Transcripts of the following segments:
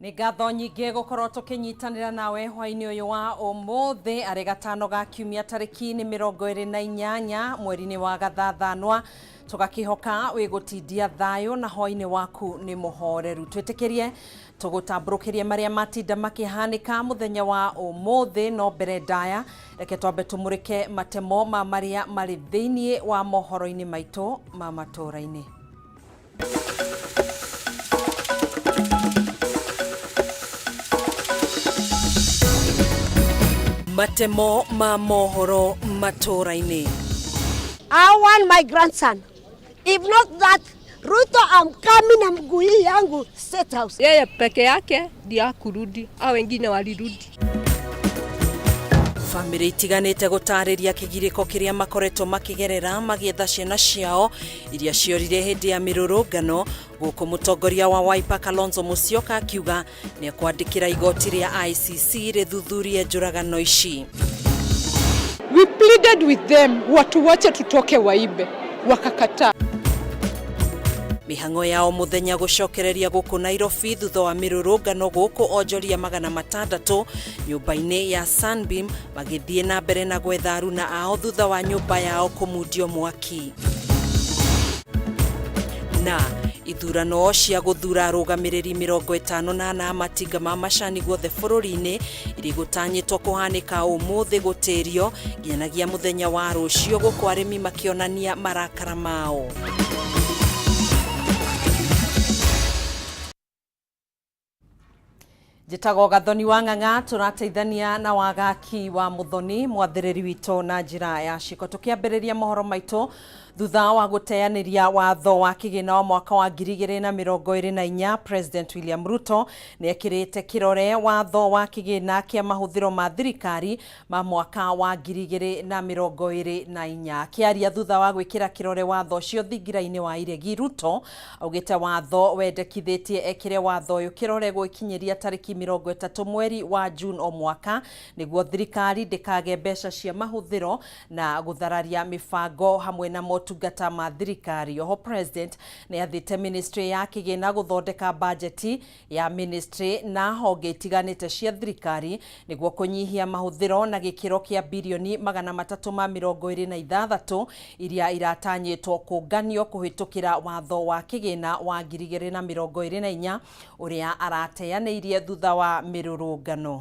Nĩ ngatho nyingĩ gũkorwo tũkĩnyitanĩra nawe hwainĩ ũyũ wa ũmũthĩ arĩ gatano ga kiumia tarĩki nĩ 28 mweri-inĩ wa gathathanwa tũgakĩhoka wĩ gũtindia thayũ na hwainĩ waku nĩ mũhoreru. Twĩtĩkĩrie tũgũtambũrũkĩrie marĩa matinda makĩhanĩka mũthenya wa ũmũthĩ, no mbere ndaya reke twambe tũmũrĩke matemo ma marĩa marĩ thĩinĩ wa mohoro-inĩ maitũ ma matũũra-inĩ. Matemo ma mohoro matũũra-inĩ. I want my grandson. If not that, Ruto, I'm coming na mguu hii yangu State House. Yeye peke yake ndiye hakurudi, hao wengine walirudi. Bamĩrĩ itiganĩte gũtarĩria kĩgirĩko kĩrĩa makoretwo makĩgerera magĩetha ciana ciao iria ciorire hĩndĩ ya mĩrũrũngano, gũkũ mũtongoria wa Wiper Kalonzo Musyoka akiuga nĩ ekwandĩkĩra igoti rĩa ICC rĩthuthurie njũragano ici. We pleaded with them watuwache tutoke waibe, wakakataa. Mĩhang'o ya o mũthenya gũcokereria gũkũ Nairobi thutha wa mĩrũrũngano gũkũ onjoria 600 nyũmba-inĩ ya Sunbeam magĩthiĩ na mbere na gwetha aruna ao thutha wa nyũmba yao kũmundio mwaki. Na ithurano cia gũthura arũgamĩrĩri 54 a matinga ma macani guothe bũrũri-inĩ iria igũtanyĩtwo kũhanĩka ũmũthĩ gũtĩrio nginyanagia mũthenya wa rũciũ gũkũ arĩmi makĩonania marakara mao. Njĩtagwo Gathoni wa Ng'ang'a, tũrateithania na Wagaki wa Mũthoni mwathĩrĩri witũ na njĩra ya ciko. Tũkĩambĩrĩria mohoro maitũ thutha wa gũteanĩria watho wa kĩgĩna wa mwaka wa 2024, President William Ruto nĩ ekĩrĩte kĩrore watho wa kĩgĩna kĩa mahũthĩro ma thirikari ma mwaka wa 2024. Akĩaria thutha wa gwĩkĩra kĩrore watho ũcio thingira-inĩ wa Iregi, Ruto augĩte watho wendekithĩtie ekĩre watho ũyũ kĩrore gwĩkinyĩria tarĩki 30 mweri wa June o mwaka nĩguo thirikari ndĩkage mbeca cia mahũthĩro na gũthararia mĩbango hamwe na motungata ma thirikari. Oho President nĩ athĩte ministry ya kĩgĩna gũthondeka bajeti ya ministry na honge itiganĩte cia thirikari nĩguo kũnyihia mahũthĩro na gĩkĩro kĩa birioni 326 iria iratanyĩtwo kũnganio kũhĩtũkĩra watho wa kĩgĩna wa 2024 ũrĩa arateanĩirie thutha wa mĩrũrũngano.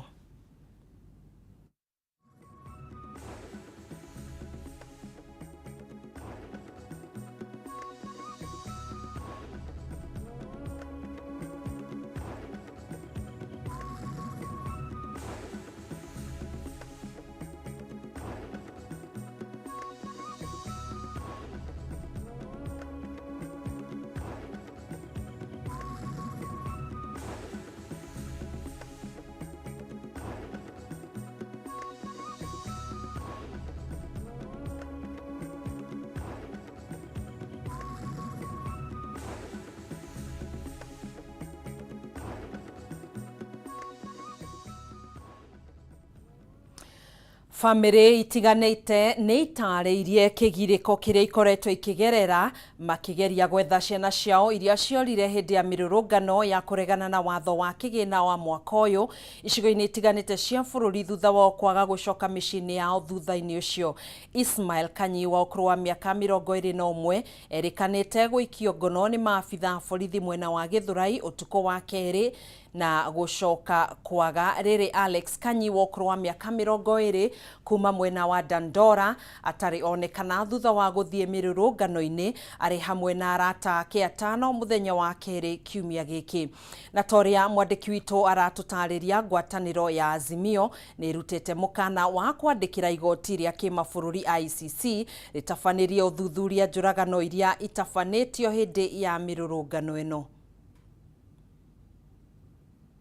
Bamĩrĩ itiganĩte nĩ itarĩirie kĩgirĩko kĩrĩa ikoretwo ikĩgerera makĩgeria gwetha ciana ciao iria ciorire hĩndĩ ya mĩrũrũngano ya kũregana na watho wa kĩgĩna wa mwaka ũyũ icigo-inĩ itiganĩte cia bũrũri thutha wao kwaga gũcoka mĩciĩ-inĩ yao thutha-inĩ ũcio. Ismail Kanyi wa ũkũrũ wa mĩaka 21 erĩkanĩte gũikio ngono nĩ maabitha a borithi mwena wa Gĩthũrai ũtukũ wa kerĩ na gũcoka kwaga rĩrĩ Alex Kanyi wa ũkũrũ wa mĩaka 20 kuma mwena wa Dandora atarĩ onekana thutha wa gũthiĩ mĩrũrũngano-inĩ arĩ hamwe na arata ake atano mũthenya wa kerĩ kiumia gĩkĩ. Na ta ũrĩa mwandĩki witũ aratũtarĩria, ngwatanĩro ya Azimio nĩ ĩrutĩte mũkana wa kwandĩkĩra igoti rĩa kĩmabũrũri ICC rĩtabanĩrie ũthuthuria njũragano iria itabanĩtio hĩndĩ ya mĩrũrũngano ĩno.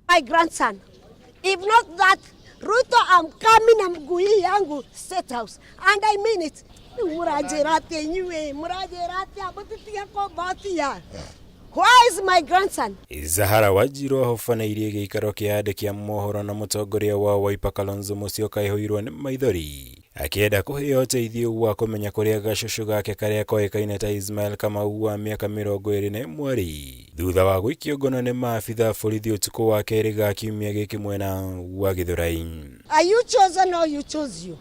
My grandson. If not that, Ruto, I'm coming na mguu hii yangu State House. And I mean it. Rĩu mũranjĩra atĩa inyuĩ? Mũranjĩra atĩa? Mũtitige kũmbotia. Where is my grandson? Zahara Wanjiru ahobanĩirie gĩikaro kĩa andĩki a mohoro na mũtongoria wa Wiper Kalonzo Musyoka aihũirwo nĩ maithori akĩenda kũheo ũteithio wa kũmenya kũrĩa gacũcũ gake karĩa koĩkaine ta Ismael Kamau wa mĩaka 21 arĩ. Thutha wa gũikio ngono nĩ maabitha a borithi ũtukũ wa kerĩ ga kiumia gĩkĩ mwena wa Githurai. Are you chosen or you chose you?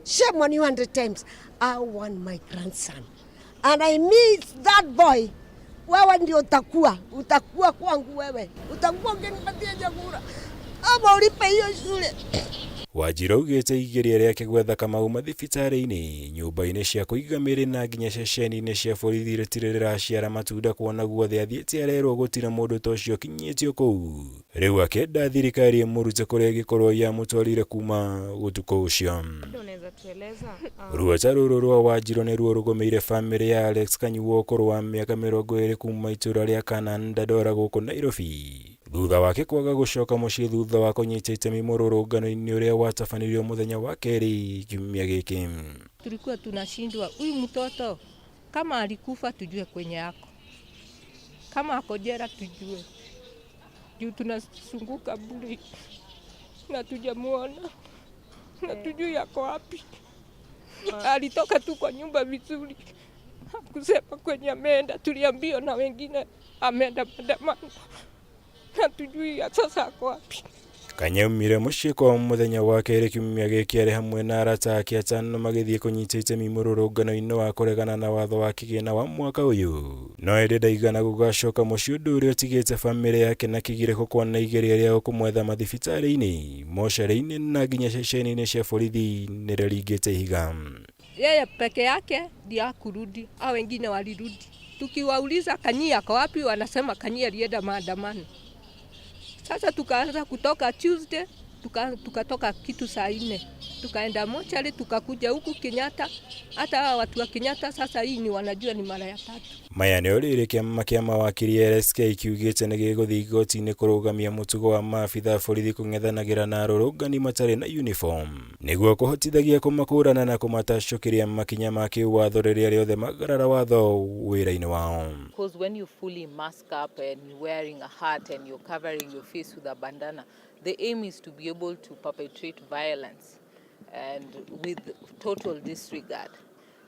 Shame on you 100 times. I want my grandson. And I miss that boy. Wewe ndio utakuwa, utakuwa kwangu wewe. Utakuwa ukinipatia chakula. Ama ulipe hiyo shule. Wanjiru augĩte igeria rĩake gwetha Kamau mathibitarĩ-inĩ, nyũmba-inĩ cia kũiga mĩĩrĩ na nginya ceceni-inĩ cia borithi rĩtirĩ rĩraciara matunda kuona guothe athiĩte arerwo gũtirĩ mũndũ ta ũcio ũkinyĩtio kũu. Rĩu akĩenda thirikari ĩmũrute kũrĩa ĩngĩkorwo yamũtwarire kuma ũtukũ ũcio. Ruo ta rũrũ rwa Wanjiru nĩruo rũgũmĩire bamĩrĩ ya Alex Kanyua ũkũrũ wa mĩaka 20 kuma itũra rĩa Canaan Dandora gũkũ Nairobi. Thutha wake kwaga gũcoka mũciĩ thutha wa kũnyita itemi mũrũrũngano-inĩ ũrĩa watabanirio mũthenya wa kerĩ kiumia gĩkĩ. Tulikuwa tunashindwa huyu mtoto kama alikufa tujue kwenye yako, kama ako jela tujue, juu tunasunguka bure na tujamuona na tujui ako wapi. Alitoka tu kwa nyumba vizuri, hakusema kwenye ameenda. Tuliambiwa na wengine ameenda maandamano, hatujui sasa ako wapi. Kanyaumire mũciĩ kwao mũthenya wa kerĩ kiumia gĩkĩ arĩ hamwe na arata ake atano magĩthiĩ kũnyita itemi mũrũrũngano-inĩ wa kũregana na watho wa kĩgĩna wa mwaka ũyũ. No ĩndĩ ndaigana gũgacoka mũciĩ ũndũ ũrĩa ũtigĩte bamĩrĩ yake na kĩgirĩko kuona igeria rĩao kũmwetha mathibitarĩ-inĩ, mocarĩ-inĩ na nginya ceceni-inĩ cia borithi nĩrĩringĩte ihiga. Yeye peke yake ndiye hakurudi, hao wengine walirudi. Tukiwauliza Kanyi ako wapi, wanasema Kanyi alienda maandamano. Sasa tukaanza kutoka Tuesday, tukatoka kitu saa 4, tukaenda mochari, tukakuja huku Kenyatta. Hata hawa watu wa Kenyatta sasa hii ni wanajua ni mara ya tatu. Maya nĩ rĩrĩ kĩama kĩa mawakiri LSK kiugĩte nĩ gĩgũthiĩ igoti-inĩ kũrũgamia mũtugo wa maabitha a borithi kũng'ethanagĩra na arũrũngani matarĩ na uniform nĩguo kũhotithagia kũmakũrana na kũmatacũkĩria makinya ma kĩwatho rĩrĩa rĩothe magarara watho wĩra-inĩ wao. Because when you fully mask up and you're wearing a hat and you're covering your face with a bandana, the aim is to be able to perpetrate violence and with total disregard.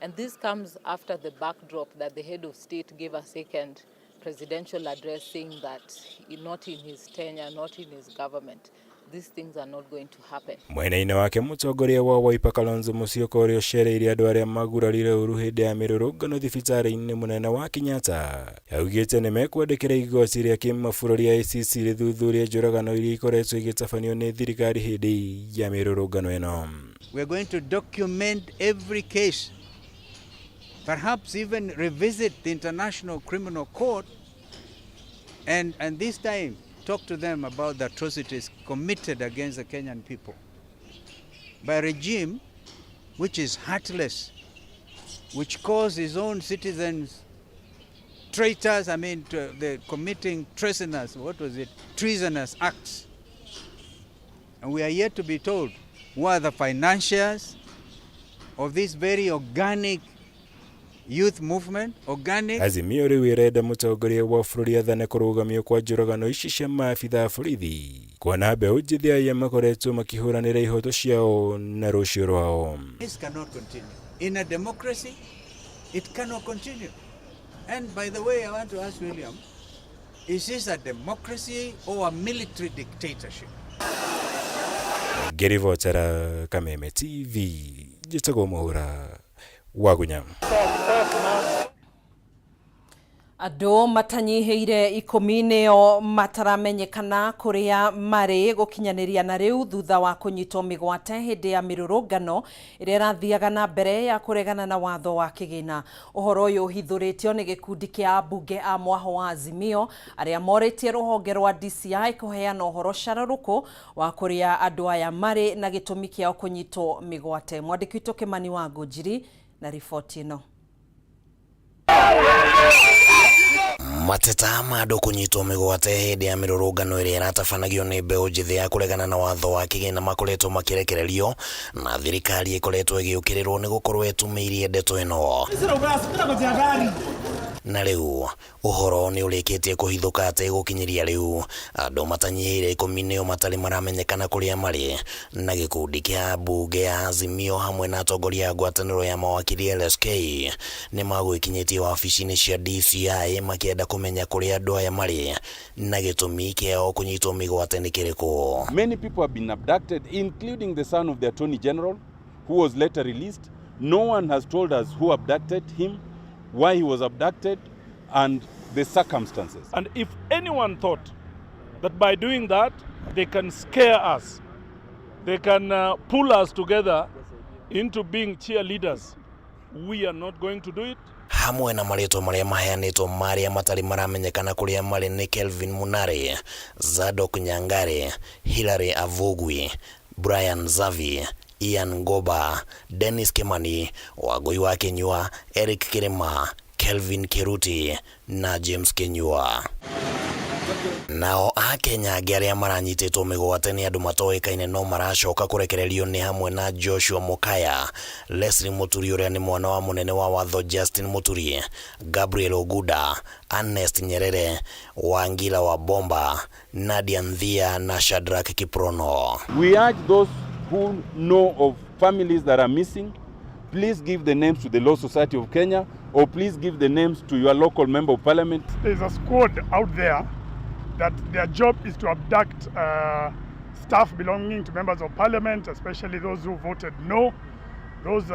And this comes after the backdrop that the head of state gave a second presidential address saying that not in his tenure, not in his government, these things are not going to happen. Mwena-inĩ wake mũtongoria wa Wiper Kalonzo Musyoka ũrĩa ũcereire andũ arĩa magurarire ũru hĩndĩ ya mĩrũrũngano thibitarĩ-inĩ mũnene wa Kenyatta augĩte nĩ mekwandĩkĩra igoti rĩa kĩmabũrũri ICC rĩthuthurie njũragano iria ikoretwo igĩtabanio nĩ thirikari hĩndĩ ya mĩrũrũngano ĩno. We are going to document every case, perhaps even revisit the International Criminal Court and this time talk to them about the atrocities committed against the Kenyan people by a regime which is heartless, which calls its own citizens traitors, I mean, they're committing treasonous, what was it, treasonous acts. And we are yet to be told who are the financiers of this very organic youth movement, organic. Azimio rĩu ĩrenda mũtongoria wa bũrũri athane kũrũgamio kwa njũragano ici cia maabitha a borithi kuona mbeũ njĩthĩ arĩa makoretwo makĩhũranĩra ihoto ciao na rũciũ rwao. This cannot continue. In a democracy, it cannot continue. And by the way, I want to ask William, is this a democracy or a military dictatorship? Ngĩribotera Kameme TV, njĩtagwo Mũhũra wa Gunya. Andũ matanyihĩire 10 nĩo mataramenyekana kũrĩa marĩ gũkinyanĩria na rĩu thutha wa kũnyitwo mĩgwate hĩndĩ ya mĩrũrũngano ĩrĩa ĩrathiaga na mbere ya kũregana na watho wa kĩgĩna. Ũhoro ũyũ ũhithũrĩtio nĩ gĩkundi kĩa ambunge a mwaho wa Azimio arĩa morĩtie rũhonge rwa DCI kũheana ũhoro cararũkũ wa kũrĩa andũ aya marĩ na gĩtũmi kĩao kũnyitwo mĩgwate. Mwandĩki witũ Kĩmani wa Ngũnjiri na riboti ĩno. Mateta ma andũ kũnyitwo mĩgwate hĩndĩ ya mĩrũrũngano ĩrĩa ĩratabanagio nĩ mbeũ njĩthĩ ya kũregana na watho wa kĩgĩna makoretwo makĩrekererio na thirikari ĩkoretwo ĩgĩũkĩrĩrwo nĩ gũkorwo ĩtumĩirie ndeto ĩno. Na rĩu ũhoro nĩ ũrĩkĩtie kũhithũka atĩ gũkinyĩria rĩu andũ matanyihĩire 10 nĩo matarĩ maramenyekana kũrĩa marĩ, na gĩkundi kĩa mbunge ya Azimio hamwe na atongoria a ngwatanĩro ya mawakiri LSK nĩ magwĩkinyĩtie wabici-inĩ cia DCI makĩenda kũmenya kũrĩa andũ aya marĩ na gĩtũmi kĩao kũnyitwo mĩgwate nĩ kĩrĩkũ. Many people have been abducted, including the son of the Attorney General, who was later released. No one has told us who abducted him, why he was abducted, and the circumstances. And if anyone thought that by doing that they can scare us, they can pull us together into being cheerleaders, we are not going to do it. Hamwe na marĩtwa marĩa maheanĩtwo marĩa matarĩ maramenyekana kũrĩa marĩ nĩ Kelvin Munare, Zadok Nyangare, Hilary Avugwi, Brian Zavi, Ian Ngoba, Dennis Kimani, Wangui wa Kinyua, Eric Kirima, Kelvin Kiruti na James Kinyua. Nao akenya angĩ arĩa maranyitĩtwo mĩgwate nĩ andũ matoĩkaine no maracoka kũrekererio nĩ hamwe na Joshua Mokaya, Leslie Muturi ũrĩa nĩ mwana wa mũnene wa watho Justin Muturi, Gabriel Oguda, Ernest Nyerere, Wangila wa Bomba, Nadia Nthia na Shadrack Kiprono. We urge those who know of families that are missing, please give the names to the Law Society of Kenya, or please give the names to your local member of parliament. There's a squad out there that their job is to abduct staff belonging to members of parliament, especially those who voted no, those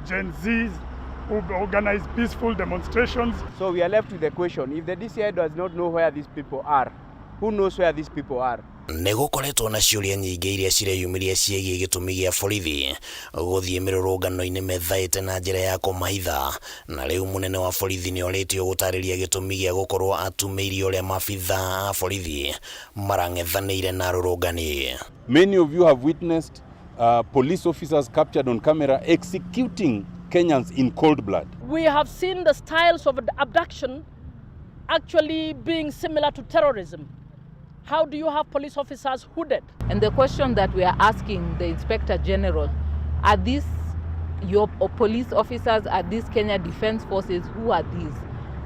Gen Zs who organize peaceful demonstrations. So we are left with the question, if the DCI does not know where these people are, who knows where these people are? Nĩ gũkoretwo na ciũria nyingĩ iria cireyumĩria ciĩgiĩ gĩtũmi gĩa borithi gũthiĩ mĩrũrũngano-inĩ methaĩte na njĩra ya kũmahitha, na rĩu mũnene wa borithi nĩ orĩtio gũtarĩria gĩtũmi gĩa gũkorwo atumĩirie ũrĩa maabitha a borithi marang'ethanĩire na arũrũngani. Many of you have witnessed police officers captured on camera executing Kenyans in cold blood. We have seen the styles of abduction actually being similar to terrorism. How do you have police officers hooded? And the question that we are asking the Inspector General, are these your police officers, are these Kenya Defence Forces, who are these,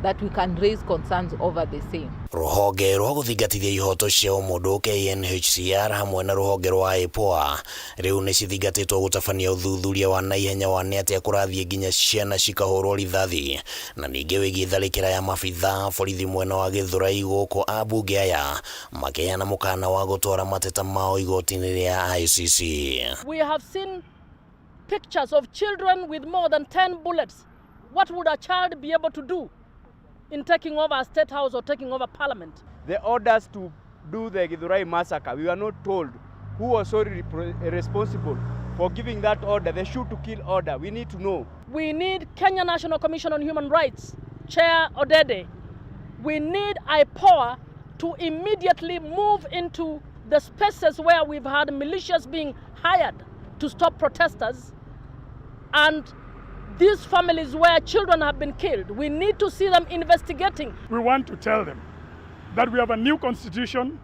that we can raise concerns over the same? Rũhonge rwa gũthingatithia ihoto cia ũmũndũ KNHCR hamwe na rũhonge rwa IPOA rĩu nĩ cithingatĩtwo gũtabania ũthuthuria wa naihenya wa nĩ atĩa kũrathiĩ nginya ciana cikahũrwo rithathi, na ningĩ wĩgiĩ tharĩkĩra ya maabitha borithi mwena wa Gĩthũrai gũkũ ambunge aya makĩheana mũkana wa gũtwara mateta mao igoti-inĩ rĩa ICC. We have seen pictures of children with more than 10 bullets. What would a child be able to do in taking over a state house or taking over parliament? The orders to do the Githurai massacre, we were not told who was so responsible for giving that order, the shoot to kill order. We need to know. We need Kenya National Commission on Human Rights, Chair Odede. We need IPOA to immediately move into the spaces where we've had militias being hired to stop protesters, and these families where children have been killed. We need to see them investigating. We want to tell them that we have a new constitution,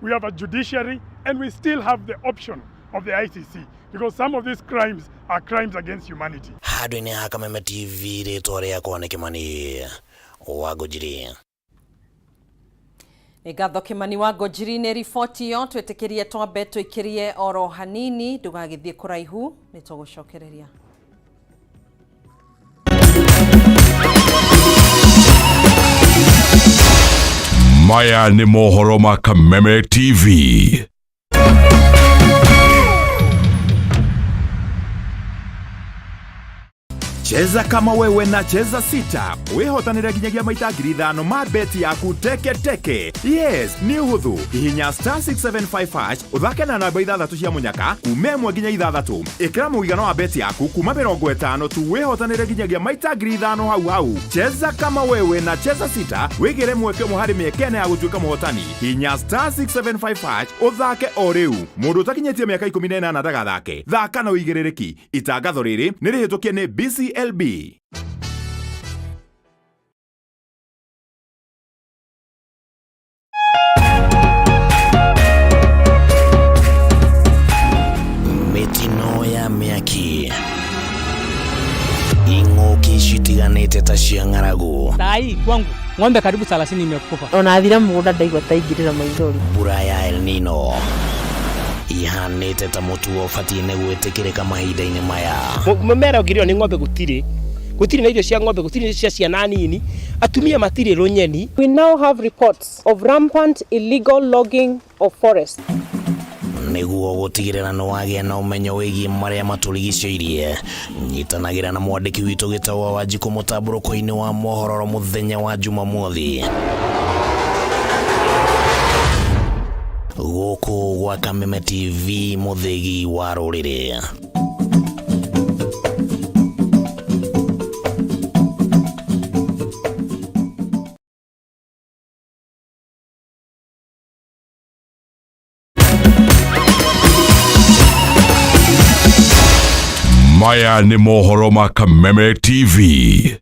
we have a judiciary, and we still have the option of the ICC, because some of these crimes are crimes against humanity. Handũ-inĩ ha Kameme TV, rĩtwa rĩakwa nĩ Kĩmani wa Ngũnjiri. Nĩ ngatho Kĩmani wa Ngũnjiri nĩ riboti ĩyo. Twĩtĩkĩrie twambe tũikĩrie oro hanini, ndũgagĩthiĩ kũraihu, nĩ tũgũcokereria. Maya nĩ mohoro ma Kameme TV. Cheza kama wewe na Cheza Sita wihotanire nginyagia maita 5,000 ma beti yaku teke teke. Yes, nĩ ũhũthũ. Hihinya star 675 hash ũthake na namba 6 cia mũnyaka kuma 1 nginya 6. Ĩkĩra mũigana wa beti yaku kuma 50 tu wihotanire nginyagia maita 5,000 hau hau. Cheza kama wewe na Cheza Sita wĩgĩre mweke ũmwe harĩ mĩeke ĩna ya gũtuĩka mũhotani. Hihinya star 675 hash ũthake o rĩu. Mũndũ ũtakinyĩtie mĩaka 18 ndagathake. Thaka na ũigĩrĩrĩki. Itangatho rĩrĩ nĩ rĩhĩtũkie nĩ BCLB. Mĩtino ya mĩaki, ing'ũki citiganĩte ta cia ng'aragu, Saa hii kwangu ng'ombe karibu 30 imekufa. Ona thira mugunda ndaigua ta ingirira maithori. Mbura ya El Nino ihanĩte ta mũtugo ũbatiĩ nĩ gwĩtĩkĩrĩka mahinda-inĩ maya. Mũmera ũngĩrĩo nĩ ng'ombe gũtirĩ, gũtirĩ na irio cia ng'ombe, gũtirĩ cia ciana nini, atumia matirĩ rũnyeni. We now have reports of rampant illegal logging of forests. Nĩguo gũtigĩrĩra nĩ wagĩa na ũmenyo wĩgiĩ marĩa matũrigicĩirie, nyitanagĩra na mwandĩki witũ Gĩtaũ wa Wanjikũ mũtambũrũko-inĩ wa mohoro mũthenya wa Jumamothi. Gũkũ gwa Kameme TV, mũthĩgi wa rũrĩrĩ. Maya nĩ mohoro ma Kameme TV.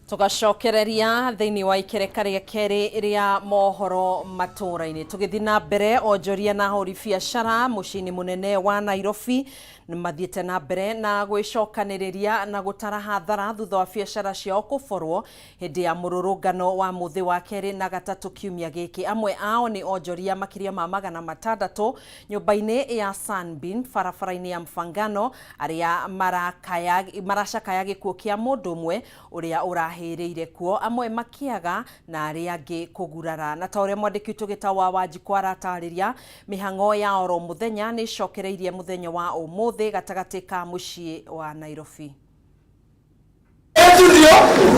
Tugacokereria thĩinĩ wa ikereka rĩa kerĩ rĩa mohoro matũra-inĩ. Tũgĩthiĩ na mbere, onjoria na ahũri biacara mũciĩ-inĩ mũnene wa Nairobi nĩmathiĩte na mbere na gwĩcokanĩrĩria na gũtara hathara thutha wa biacara ciao kũborwo hĩndĩ ya mũrũrũngano wa mũthĩ wa kerĩ na gatatũ kiumia gĩkĩ. Amwe ao nĩ onjoria makĩria ma 600 nyũmba-inĩ ya Sunbeam barabara-inĩ ya Mfangano arĩa maracakaya gĩkuũ kĩa mũndũ ũmwe ũrĩa ũrahĩrĩire kuo, amwe makĩaga na arĩa angĩ kũgurara. Na ta ũrĩa mwandĩki witũ Gĩtaũ wa Wanjikũ aratarĩria, mĩhang'o ya oro mũthenya nĩ ĩcokereirie mũthenya wa ũmũthĩ gatagatĩ ka mũciĩ wa Nairobi.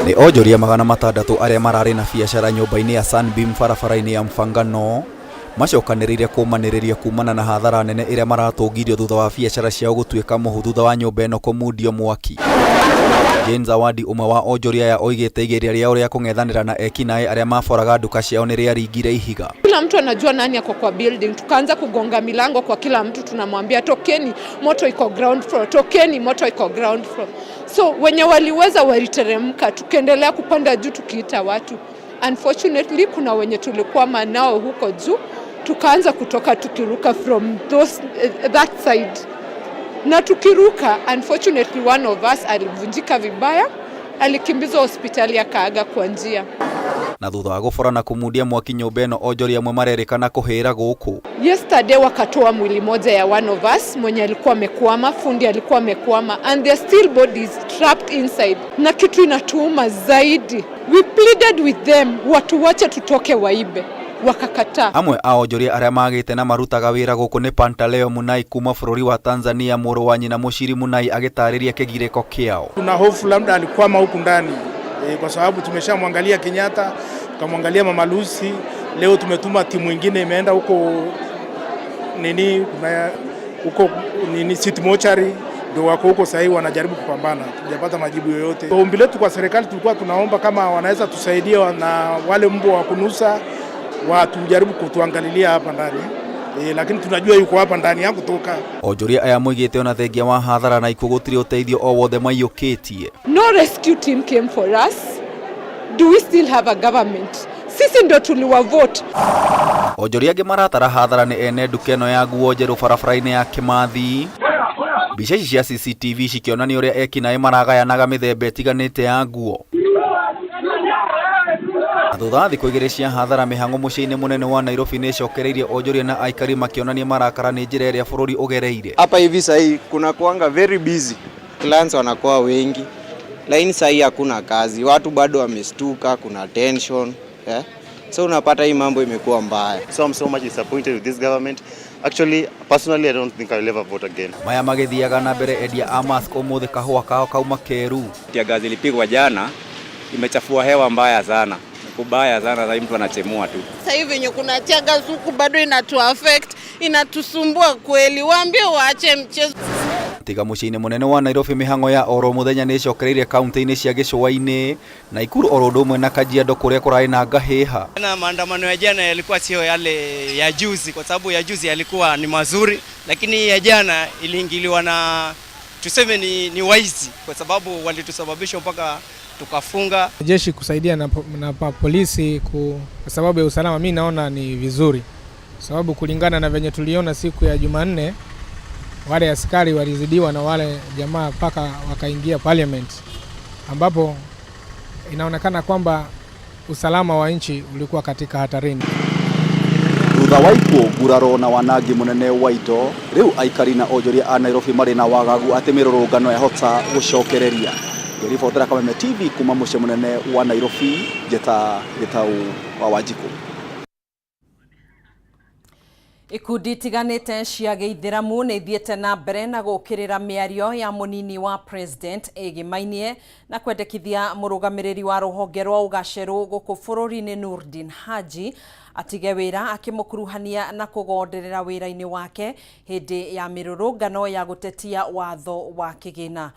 Nĩ onjoria 600 arĩa mararĩ na biacara nyũmba-inĩ ya Sunbeam barabara-inĩ ya Mfangano macokanĩrĩire kũmanĩrĩria kumana na hathara nene ĩrĩa maratũngirio thutha wa biacara ciao gũtuĩka mũhu thutha wa nyũmba ĩno kũmundio mwaki. Jane Zawadi ũmwe wa onjoria aya oigĩte igeria rĩao rĩa kũng'ethanĩra na ekinaĩ arĩa maboraga nduka ciao nĩ rĩaringire ihiga. Kila mtu anajua nani ako kwa building. Tukaanza kugonga milango kwa kila mtu, tunamwambia tokeni, moto iko ground floor, tokeni, moto iko ground floor. So wenye waliweza waliteremka, tukaendelea kupanda juu tukiita watu. Unfortunately kuna wenye tulikwama nao huko juu, tukaanza kutoka tukiruka from that side. Na tukiruka, unfortunately one of us alivunjika vibaya, alikimbizwa hospitali akaaga kwa njia. Na thutha wa gũbora na kũmundia mwaki nyũmba ĩno, onjoria amwe marerĩkana kũhĩra gũkũ. Yesterday wakatoa mwili moja ya one of us mwenye alikuwa amekwama, fundi alikuwa amekwama, and there are still bodies trapped inside. Na kitu inatuuma zaidi, we pleaded with them watu wache tutoke waibe, wakakataa. Amwe a onjoria arĩa magĩte na marutaga wĩra gũkũ nĩ Pantaleo Munai kuma bũrũri wa Tanzania, mũrũ wa nyina Mũciri Munai agĩtarĩria kĩgirĩko kĩao. Tuna hofu labda alikwama huku ndani kwa sababu tumeshamwangalia Kenyatta, tukamwangalia Mama Lucy, leo tumetuma timu nyingine imeenda huko nini, kuna huko nini City Mortuary, ndio wako huko sasa hivi wanajaribu kupambana, tujapata majibu yoyote. Ombi letu kwa serikali tulikuwa tunaomba kama wanaweza tusaidia na wale mbwa wa kunusa watujaribu kutuangalilia hapa ndani. Lakini tunajua yuko hapa ndani yangu toka. Onjoria aya moigĩte ona thengia wa hathara na ikuũ gũtirĩ ũteithio o wothe maiyũkĩtie. No rescue team came for us. Do we still have a government? Sisi ndo tuliwa vote. Onjoria angĩ maratara hathara nĩ ene nduka ĩno ya nguo njerũ barabara-inĩ ya Kimathi. Mbica ici cia CCTV cikĩonania ũrĩa ekinaĩ maragayanaga mĩthemba ĩtiganĩte ya nguo. Na thutha wa thikũ igĩrĩ cia hathara, mĩhang'o mũciĩ-inĩ mũnene wa Nairobi nĩ ĩcokereirie onjoria na aikari makĩonania marakara nĩ njĩra ĩrĩa bũrũri ũgereire. Hapa hivi sahii kuna kuanga very busy, clients wanakuwa wengi, lakini sahii hakuna kazi, watu bado wamestuka, kuna tension yeah? So unapata hii mambo imekuwa mbaya. So I'm so much disappointed with this government. Actually, personally, I don't think I'll ever vote again. Maya magĩthiaga na mbere, endia a mask ũmũthĩ kahũa kao kauma keru. Tear gas ilipigwa jana, imechafua hewa mbaya sana. Kubaya sana, sasa mtu anachemua tu. Sasa hivi venye kuna tear gas huku bado inatu affect, inatusumbua kweli. Waambie waache mchezo. Tiga mũciĩ-inĩ mũnene wa Nairobi, mĩhang'o ya oro mũthenya nĩ ĩcokereirie kaunti-inĩ cia gĩcũa-inĩ, Nakuru oro ũndũ ũmwe na Kajiado kũrĩa kũrarĩ na ngahĩha. Na maandamano ya jana yalikuwa sio yale ya juzi, kwa sababu ya juzi yalikuwa ni mazuri, lakini ya jana iliingiliwa na tuseme ni waizi, kwa sababu walitusababisha mpaka tukafunga. Jeshi kusaidia na polisi kwa sababu ya usalama, mimi naona ni vizuri, sababu kulingana na venye tuliona siku ya Jumanne, wale askari walizidiwa na wale jamaa mpaka wakaingia parliament, ambapo Inaonekana kwamba usalama wa nchi ulikuwa katika hatarini. Thutha wa ikuũ, nguraro na wanangi mũnene wa indo, rĩu aikari na onjoria a Nairobi marĩ na wagagu atĩ mĩrũrũngano yahota gũcokereria. Ngĩribotera Kameme TV kuma mũciĩ mũnene wa Nairobi, Njeta Gĩtaũ wa Wanjikũ. Ikundi itiganĩte cia gĩithĩramu nĩ ithiĩte na mbere na gũkĩrĩra mĩario ya mũnini wa president ĩgĩmainie na kwendekithia mũrũgamĩrĩri wa rũhonge rwa ũgacerũ gũkũ bũrũri-inĩ Nurdin Haji atige wĩra akĩmũkuruhania na kũgonderera wĩra-inĩ wake hĩndĩ ya mĩrũrũngano ya gũtetia watho wa kĩgĩna.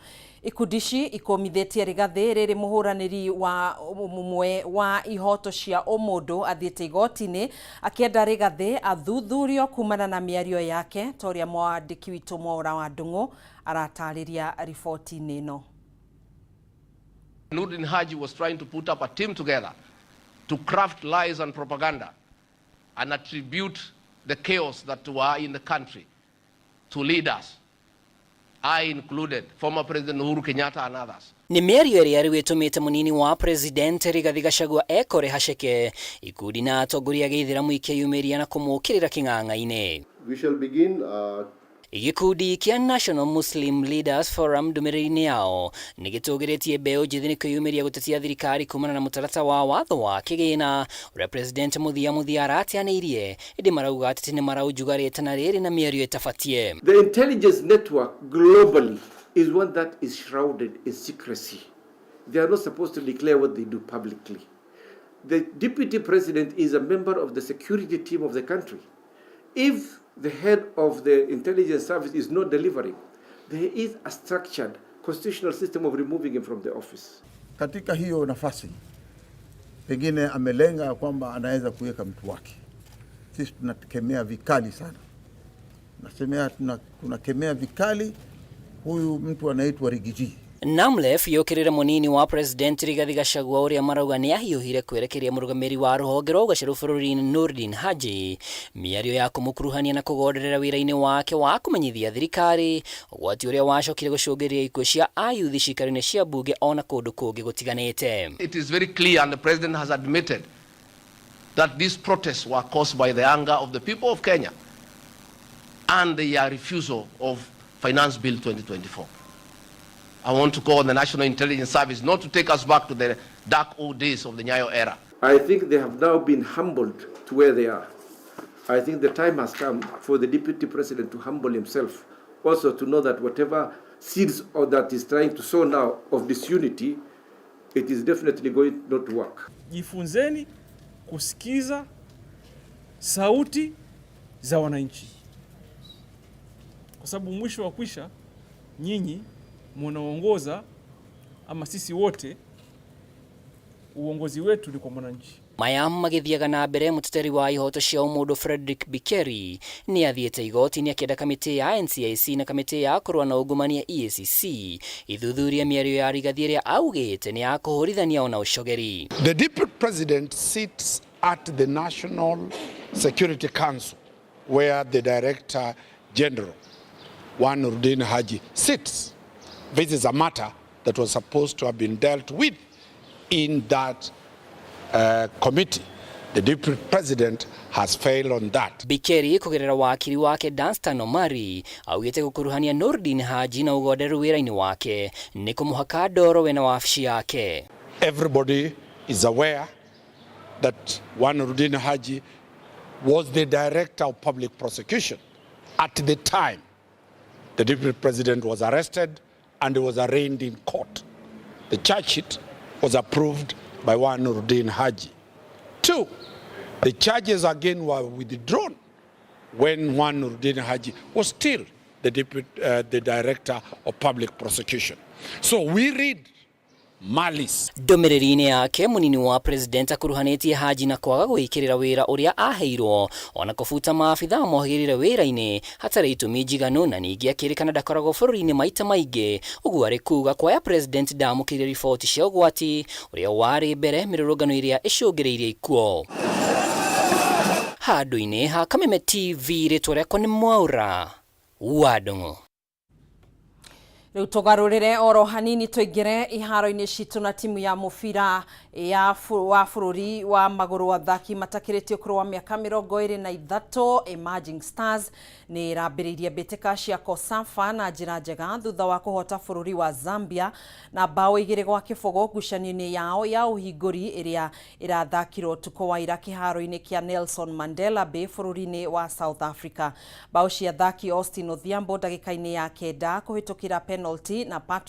Ikundi ici ikũmithĩtie Rigathĩ rĩrĩ mũhũranĩri wa ũmwe wa ihoto cia ũmũndũ athiĩte igoti-inĩ akĩenda Rigathĩ athuthurio kumana na mĩario yake ta ũrĩa mwandĩki witũ Mwaũra wa Ndung'u aratarĩria riboti-inĩ ĩno. Nurdin Haji was trying to put up a team together to craft lies and propaganda and attribute the chaos that were in the country to leaders, I included, former President Uhuru Kenyatta and others. Nĩ mĩario ĩrĩa rĩu ĩtũmĩte mũnini wa president Rigathi Gachagua ekore haceke ikundi na atongoria a gĩithĩramu ikĩyumĩria na kũmũkĩrĩra kĩng'ang'a-inĩ. We shall begin, Gĩkundi kĩa National Muslim Leaders Forum ndũmĩrĩri-inĩ yao nĩ gĩtũgĩrĩtie mbeũ njĩthĩ nĩ kwĩyumĩria gũtetia thirikari kumana na mũtaratara wa watho wa kĩgĩna ũrĩa President Mũthia Mũthia arateanĩirie ĩndĩ marauga ateti nĩ maraunjuga rĩtana rĩrĩ na mĩario ĩtabatie. The intelligence network globally is one that is shrouded in secrecy. They are not supposed to declare what they do publicly. The deputy president is a member of the security team of the country. If the head of the intelligence service is not delivering, there is a structured constitutional system of removing him from the office. Katika hiyo nafasi pengine amelenga kwamba anaweza kuweka mtu wake. Sisi tunakemea vikali sana, nasemea tunakemea vikali huyu mtu anaitwa Rigiji. Namlef yũkĩrĩre mũnini wa president Rigathi Gachagua ũrĩa marauga nĩ ahiũhire kwerekeria mũrũgamĩrĩri wa rũhonge rwa ũgacerũ bũrũri-inĩ Nurdin Haji mĩario ya kũmũkuruhania na kũgonderera wĩra-inĩ wake wa kũmenyithia thirikari ũgwati ũrĩa wacokire gũcũngĩrĩria ikuũ cia ayuthi ciikaro-inĩ cia mbunge ona kũndũ kũngĩ gũtiganĩte. It is very clear, and the president has admitted that these protests were caused by the anger of the people of Kenya and their refusal of Finance Bill 2024. I want to call on the National Intelligence Service not to take us back to the dark old days of the Nyayo era. I think they have now been humbled to where they are. I think the time has come for the deputy president to humble himself, also to know that whatever seeds or that is trying to sow now of disunity, it is definitely going not to work. Jifunzeni kusikiza sauti za wananchi, kwa sababu mwisho wa kwisha nyinyi munaongoza ama sisi wote uongozi wetu ni kwa mwananchi. Maya magĩthiaga na mbere mũteteri wa ihoto cia ũmũndũ Frederick Bikeri nĩ athiĩte igoti-inĩ akĩenda kamĩtĩ ya NCIC na kamĩtĩ ya kũrũa na ungumania EACC ithuthurie mĩario ya Rigathi ĩrĩa augĩte nĩ ya kũhũrithania ona ũcogeri. The deputy president sits at the National Security Council where the director general one Nurdin Haji sits. This is a matter that was supposed to have been dealt with in that committee. The deputy president has failed on that. Bikeri kũgerera wakiri wake Danstan Omari augĩte gũkuruhania Nurdin Haji na ũgonderu wĩra-inĩ wake nĩ kũmũhaka ndoro we na wabici yake. Everybody is aware that one Nurdin Haji was the director of public prosecution at the time the deputy president was arrested and was arraigned in court. The charge sheet was approved by one Nurdin Haji. Two, the charges again were withdrawn when one Nurdin Haji was still the director of public prosecution. So we read malice. Ndũmĩrĩri-inĩ yake mũnini wa president akuruhanĩtie Haji na kwaga gwĩkĩrĩra wĩra ũrĩa aheirwo ona kũbuta maabitha mohĩgĩrĩre wĩra-inĩ hatarĩ itũmi njiganu na ningĩ akĩrĩkana ndakoragwo bũrũri-inĩ maita maingĩ ũguo arĩ kuga kwaya president ndamũkĩrire riboti cia ũgwati ũrĩa warĩ mbere mĩrũrũngano ĩrĩa ĩcũngĩrĩirie ikuũ. Handũ-inĩ ha Kameme TV rĩtwa rĩakwa nĩ Mwaũra wa Ndung'u. Rĩu tũgarũrĩre oro hanini tũingĩre iharo-inĩ citũ na timu ya mũbira ya wa bũrũri wa magũrũ athaki matakĩrĩtie ũkũrũ wa mĩaka 23 Emerging Stars nĩ ĩrambĩrĩirie mbĩtĩka cia COSAFA na njĩra njega thutha wa kũhota bũrũri wa Zambia na mbaũ 2-0 ngucanio-inĩ yao ya ũhingũri ĩrĩa ĩrathakirwo ũtukũ wa ira kĩharo-inĩ kĩa Nelson Mandela Bay bũrũri-inĩ wa South Africa. Mbaũ cia athaki Austin Odhiambo ndagĩka-inĩ ya 9 kũhĩtũkĩra penalty na Patrick